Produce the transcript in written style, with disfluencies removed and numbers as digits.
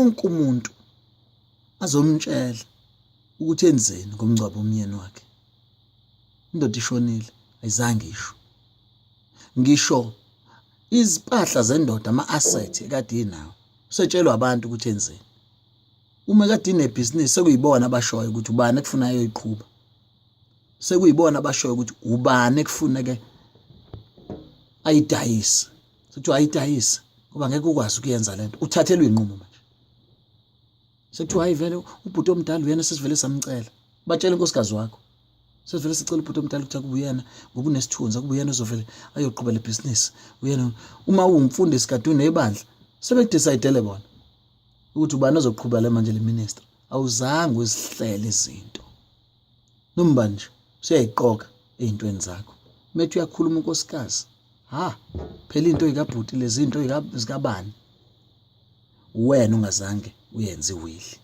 wonke umuntu azomtshela ukuthi enzeni ngomngcwabo womyeni wakhe. Indoda ishonile ayizange isho. Ngisho izimpahla zendoda ama-asset ekade inawo usetshelwa abantu ukuthi enzeni. Uma kade inebhizinisi sekuyibona abashoyo ukuthi ubani ekufuna ayoyiqhuba. Sekuyibona abashoyo ukuthi ubani ekufuneke ayidayise. Sekuthiwa ayidayise ngoba ngeke ukwazi ukuyenza lento. Uthathelwe inqumo manje. Sekuthiwa hayi vele ubhuti omdala uyena sesivele samcela. Batshela unkosikazi wakho. Sesivele sicela ubhuti omdala ukuthi akubuyena ngoba unesithunzi akubuyena uzovele ayoqhuba le business. Uyena uma uwumfundisi kade unebandla sebekudecide bona ukuthi ubani ozoqhuba le manje le ministry. Awuzange uzihlele izinto. Noma nje usuyayiqoka ey'ntweni zakho. Methi uyakhuluma unkosikazi. Ha, phela into ikabhuti lezi zinto zikabani. Uwena ungazange uyenze iwili.